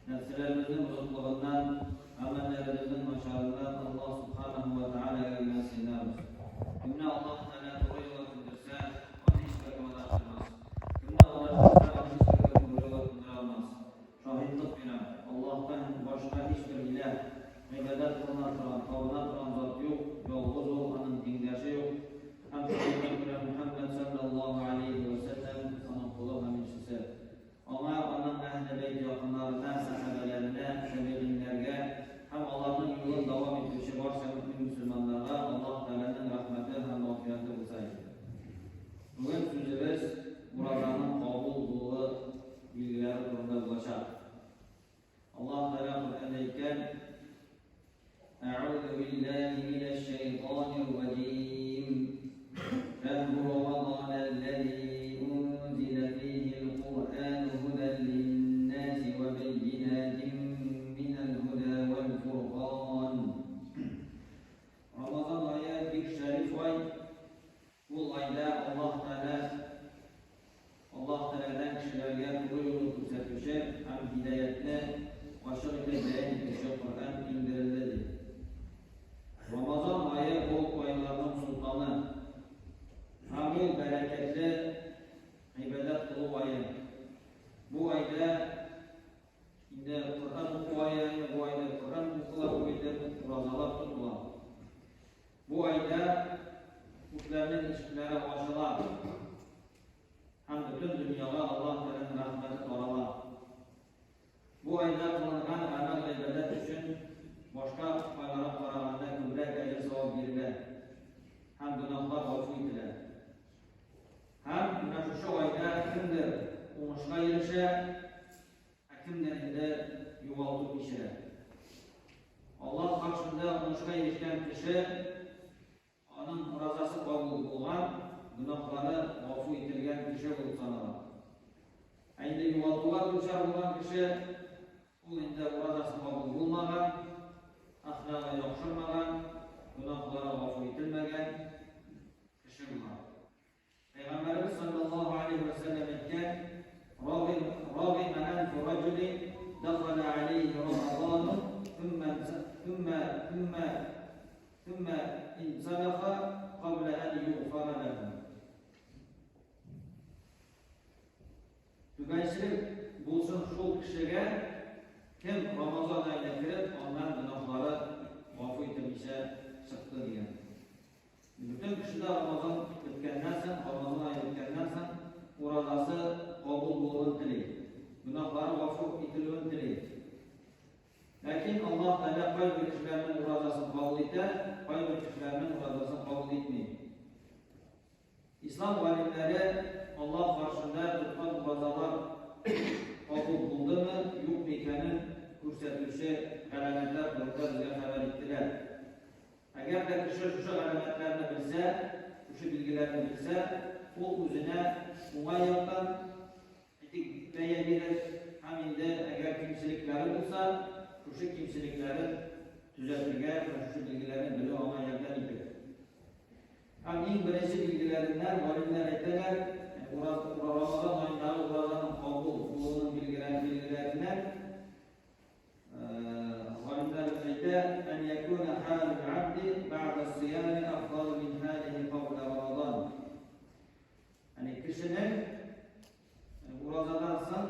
Нәфселәребезнең бозыклыгыннан, гамәлләребезнең начарыннан Аллаһ Субханаһу ва Тәгаләгә генә сыенабыз. Кемне Аллаһ Тәгалә туры юлга күндерсә, аны һичбер кем адаштырмас. Кемне адаштырса, аны һичбер кем туры юлга күндерә алмас. Шаһитлык бирәм, Аллаһтан башка һичбер иләһ, гыйбадәт кылына торган, табына торган зат юк, ялгыз Ул, Аның тиңдәше юк. Һәм шаһитлык бирәм, Мөхәммәд салләллаһу галәйһи вә сәлләм, Аның колы һәм илчесе. Аңа, аның Әһле бәйт якыннарына, сәхабәләренә, тәбигыйннәргә һәм аларның юлын дәвам итүче барча мөэмин-мөселманнарга Аллаһ Тәгаләнең рәхмәте һәм мәгъфирәте булса иде. Бүген сүзебез уразаның кабул булуы билгеләре турында булачак. Аллаһ Тәгалә Коръәндә әйткән, Әгъузу биллаһи минәш шәйтанир раҗим. Шәһру Рамазан әлләзи унзилә фиһил Куръану һудан линнаси ва бәййинатин минәл һуда вәл фуркан. Рамазан ае бик шәриф ай. Ул айда Аллаһ Тәгалә Аллаһ Тәгаләдән кешеләргә туры юлны күрсәтүче һәм һидаятне ачык итеп бәян итүче Коръән иңдерелде, ди. Рамазан ае ул айларның солтаны. Һәм ул бәрәкәтле гыйбадәт кылу ае. Бу айда инде Коръән уку ае, бу айда Коръән укыла күп итеп, уразалар тотыла. Бу айда күкләрнең ишекләре ачыла һәм бөтен дөньяга Аллаһ Тәгаләнең рәхмәте тарала. Бу айда кылынган гамәл-гыйбадәт өчен башка айларга караганда күбрәк әҗер-савап бирелә һәм гөнаһлар гафу ителә. Һәм менә шушы айда кемдер уңышка ирешә, Ә кемдер инде югалту кичерә. Аллаһ каршында уңышка ирешкән кеше, аның уразасы кабул булган, гөнаһлары гафу ителгән кеше булып санала. Ә инде югалтуга дучар булган кеше, ул инде уразасы кабул булмаган, әхлагы яхшырмаган, гөнаһлары гафу ителмәгән кеше була. Пәйгамбәребез салләллаһу алейһи вә сәлләм әйткән, Рагыйм рагыйма әнфу раҗулин дахаля алейһи рамазану thumma thumma thumma thumma инсалаха кабла ән югфара ләһу. Түбәнчелек булсын шул кешегә, кем Рамазан аена кереп, аннан гөнаһлары гафу ителмичә чыкты дигән. Бөтен кеше дә Рамазан беткәннән соң, Рамазан ае беткәннән соң, уразасы кабул булуын тели. Гөнаһлары гафу ителүен тели. Ләкин Аллаһ Тәгалә кайбер кешеләрнең уразасын кабул итә, кайбер кешеләрнең уразасын кабул итми. Ислам галимнәре Аллаһ каршында тоткан уразалар кабул булдымы, юкмы икәнен күрсәтүче галәмәтләр турында безгә хәбәр иттеләр. Әгәр дә кеше шушы галәмәтләрне белсә, шушы билгеләрне белсә, ул үзенә уңай яктан, әйтик, бәя бирер һәм инде әгәр кимчелекләре булса, шушы кимчелекләрен төзәтергә менә шушы билгеләрне белү аңа ярдәм итер. Һәм иң беренче билгеләреннән галимнәр әйтәләр, Рамазан аендагы уразаның кабул булуының билгеләреннән Галимнәр әйтә, Ән якуна халул абди бәгъдә сиями афдалу мин халихи кабла Рамазан. Ягъни кешенең уразадан соң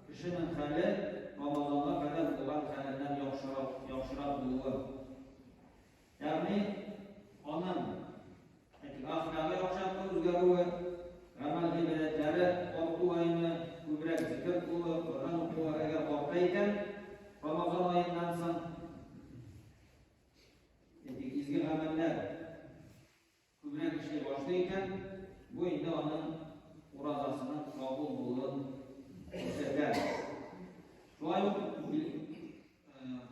кешенең хәле Рамазанга кадәр булган хәленнән яхшырак, яхшырак булуы. Ягъни аның әйтик, әхлагы яхшы якка үзгәрүе, гамәл-гыйбадәтләре артуы, күбрәк зикер кылуы, Коръән укуы әгәр арта икән, Рамазан аеннан соң, әйтик, изге гамәлләр күбрәк эшли башлый икән, бу инде аның уразасының кабул булуын күрсәтә. Шулай ук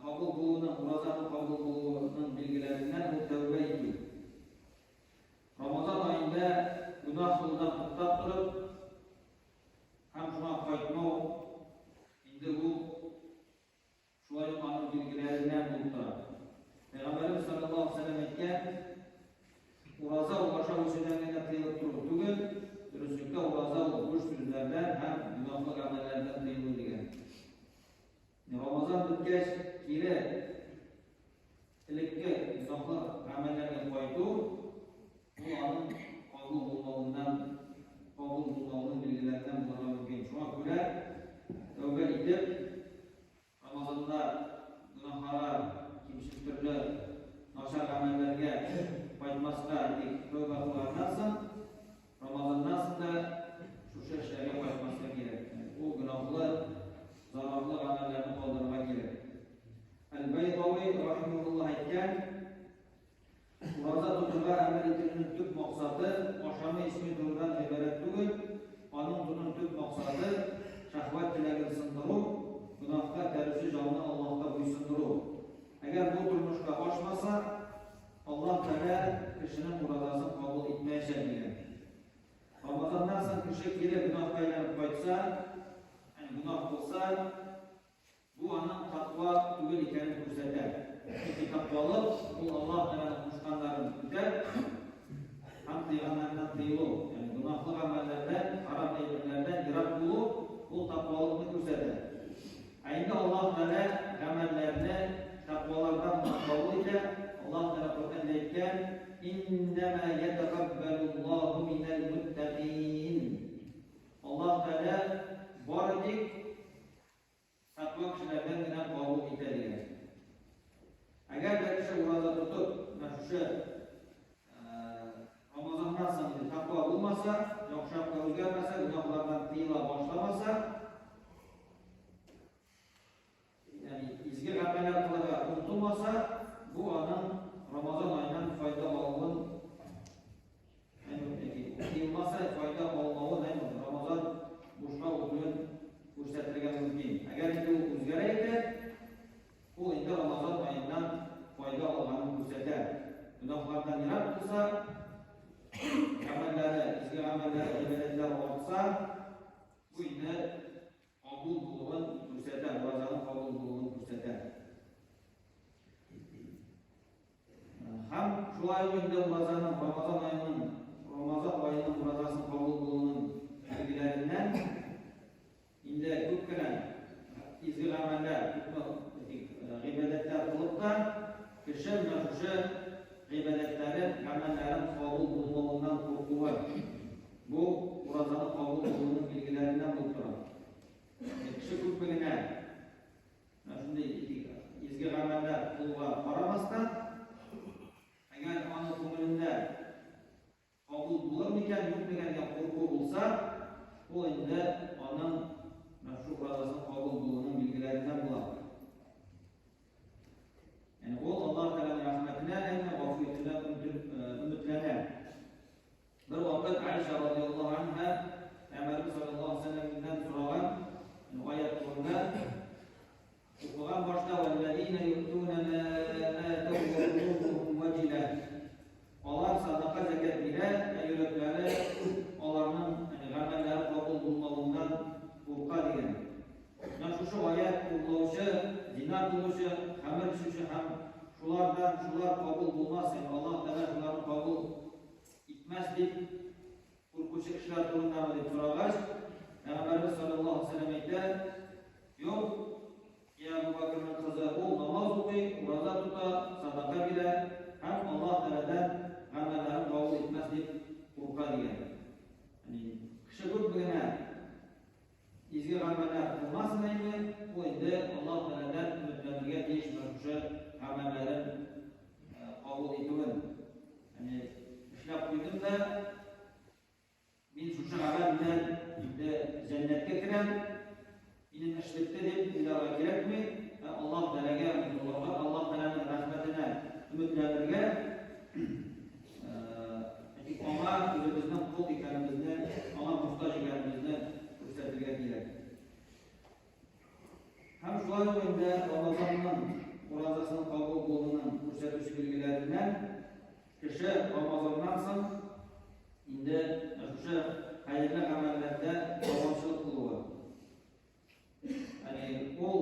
кабул булуының, уразаның кабул булуының билгеләреннән ул тәүбә итү. Рамазан аенда гөнаһ кылудан туктап торып һәм шуңа кайтмау инде ул Шулай ук аның билгеләреннән булып тора. Пәйгамбәребез салләллаһу алейһи ва сәлләм әйткән, Ураза ул ашау-эчүдән генә тыелып тору түгел, дөреслектә ураза ул буш сүзләрдән һәм гөнаһлы гамәлләрдән тыелу дигән. Рамазан Рамазан беткәч, кире элекке гөнаһлы гамәлләргә кайту, ул аның кабул булмавыннан, кабул булмавының билгеләреннән булырга мөмкин. Шуңа күрә тәүбә итеп, Рамазанда гөнаһларга, кимчел төрле начар гамәлләргә кайтмаска дип тәүбә кылганнан соң, Рамазаннан соң да шушы эшләргә кайтмаска кирәк. Ул гөнаһлы, зарарлы гамәлләрне калдырырга кирәк. Әл-Байдави рахимаһуллаһ әйткән, Ураза тотырга әмер ителүнең төп максаты ашамый-эчми торудан гыйбарәт түгел, аның тотуның төп максаты, шәһвәт теләген сындыру, гөнаһка этәрүче җанны Аллаһка буйсындыру. Әгәр бу тормышка ашмаса, Аллаһ Тәгалә кешенең уразасын кабул итмәячәк, дигән. Рамазаннан соң кеше кире гөнаһка әйләнеп кайтса, ягъни гөнаһ кылса, Бу аның тәкъва түгел икәнен күрсәтә. Чөнки тәкъвалык, ул Аллаһ Тәгаләнең кушканнарын үтәп һәм тыйганнарыннан тыелу, ягъни гөнаһлы гамәлләрдән, харам әйберләрдән ерак булу, ул тәкъвалыкны күрсәтә. Ә инде Аллаһ Тәгалә гамәлләрне тәкъвалардан гына кабул итә. Аллаһ Тәгалә Коръәндә әйткән, Иннәмә ятәкаббәлуллаһу минәл муттәкыйн. Аллаһ Тәгалә бары тик Тәкъва кешеләрдән генә кабул итә дигән. Әгәр дә кеше ураза тотып, менә шушы Рамазаннан соң инде тәкъва булмаса, яхшы якка үзгәрмәсә, гөнаһлардан тыела башламаса, ягъни изге гамәлләр кылырга омтылмаса, бу аның Рамазан аеннан файда алуын Тыелмаса, файда алмавын һәм Рамазан бушка үтүен күрсәтергә мөмкин. Әгәр инде ул үзгәрә икән, ул инде Рамазан аеннан файда алганын күрсәтә. Гөнаһлардан ерак булса, гамәлләре, изге гамәлләре, гыйбадәтләре артса, бу инде кабул булуын күрсәтә, уразаның кабул булуын күрсәтә. Һәм шулай ук инде уразаның, Рамазан аеның, Рамазан аеның уразасын кабул булуының билгеләреннән инде күп кенә изге гамәлләр, күпме гыйбадәтләр кылып та, кеше менә шушы гыйбадәтләрен, гамәлләрен кабул булмавыннан куркуы. Бу уразаның кабул булуының билгеләреннән булып тора. Кеше күпме генә Менә шундый изге гамәлләр кылуга карамастан, әгәр аның күңелендә кабул булыр микән, юк микән дигән курку булса, ул инде аның менә шушы уразасының кабул булуының билгеләреннән була. Ягъни ул Аллаһ Тәгаләнең рәхмәтенә, әмма гафу итүенә өметләнә. Бер вакыт Аиша радиаллаһу анһа Пәйгамбәребез саллаллаһу алейһи вәсәлләмнән сораган аять турында укыган башта вәлләзина юътуна ма атау ва кулубухум ваҗила. Алар садака зәкят бирә, ә йөрәкләре аларның гамәлләре кабул булмавыннан курка дигән. Менә шушы аять урлаучы, зина кылучы, хәмер эчүче һәм шулардан шулар кабул булмас, ягъни Аллаһ Тәгалә шуларны кабул итмәс дип куркучы кешеләр турындамы дип сорагач, Пәйгамбәребез саллаллаһу алейһи вәсәлләм әйтә, Юк, я Әбу Бәкернең кызы, ул намаз укый, ураза тота, садака бирә һәм Аллаһ Тәгаләдән гамәлләрен кабул итмәс дип курка дигән. Ягъни кеше күпме генә изге гамәлләр кылмасын инде, ул инде Аллаһ Тәгаләдән өметләнергә тиеш менә шушы гамәлләрен кабул итүен. Яни эшләп куйдым да, мин шушы гамәл белән инде җәннәткә керәм, минем эш бетте дип уйларга кирәкми, ә Аллаһ Тәгаләгә омтылырга, Аллаһ Тәгаләнең рәхмәтенә өметләнергә, әйтик, аңа үзебезнең кол икәнебезне, аңа мохтаҗ икәнебезне күрсәтергә кирәк. Һәм шулай ук инде Рамазанның уразасының кабул булуының күрсәтүче билгеләреннән кеше Рамазаннан соң инде шушы хәерле гамәлләрдә дәвамчылык булуы. Ягъни ул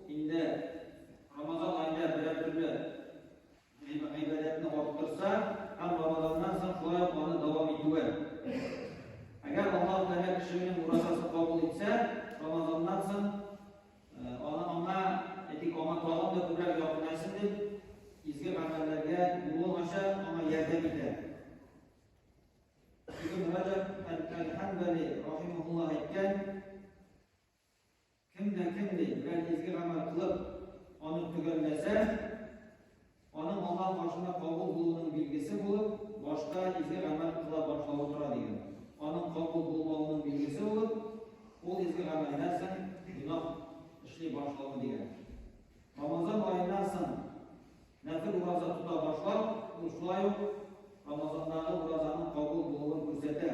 инде Рамазан аенда берәр төрле гыйбадәтне арттырса һәм Рамазаннан соң шулай ук аны дәвам итүе. Әгәр Аллаһ Тәгалә кешенең уразасын кабул итсә, Рамазаннан соң аны аңа әйтик гамәлләргә юлын ача, аңа ярдәм итә. Ибн Раҗаб әл-Ханбали рахимахуллаһ әйткән, Кем дә кем ди, берәр изге гамәл кылып, аны төгәлләсә, аның Аллаһ каршында кабул булуының билгесе булып, башка изге гамәл кыла башлавы тора дигән. Аның кабул булмавының билгесе булып, ул изге гамәлдән соң гөнаһ эшли башлавы дигән. Рамазан аеннан соң нәфел ураза тота башлау, ул шулай ук Рамазандагы уразаның кабул булуын күрсәтә.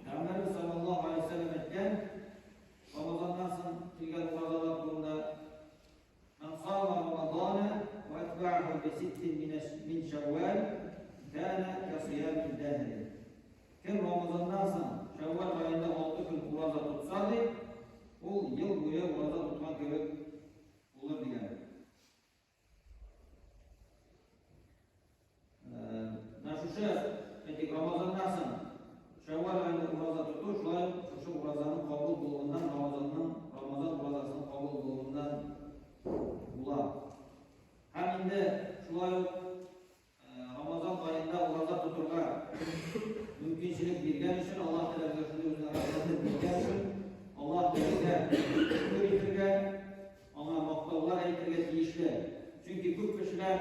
Пәйгамбәребез саллаллаһу алейһи ва сәлләм әйткән, Рамазаннан соң килгән уразалар турында: "Ман сама Рамазана ва атбa'аһу би ситтин мин Шәввал, кана ка сиямид даһр." Кем Рамазаннан соң Шәввал аенда 6 көн ураза тотса, ди, ул ел буе ураза тоткан кебек булыр дигән. Менә шушы, әйтик, Рамазаннан соң Шәввәл аенда ураза тоту, шулай ук шушы уразаның кабул булуыннан, Рамазанның, Рамазан уразасының кабул булуыннан була. Һәм инде шулай ук Рамазан аенда ураза тотырга мөмкинчелек биргән өчен, Аллаһ Тәгалә безгә шундый үзенең рәхмәтен биргән өчен, Аллаһ Тәгаләгә шөкер итергә, Аңа мактаулар әйтергә тиешле. Чөнки күп кешеләр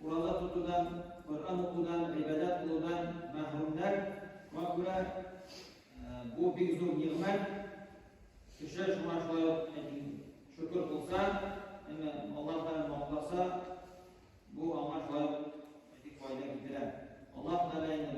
ураза тотудан, Коръән укудан, гыйбадәт кылудан мәхрүмнәр. Шуңа күрә бу бик зур нигъмәт. Кеше шуңа шулай ук шөкер кылса, әмма Аллаһ Тәгаләне мактаса, бу аңа шулай ук файда китерә. Аллаһ Тәгалә инде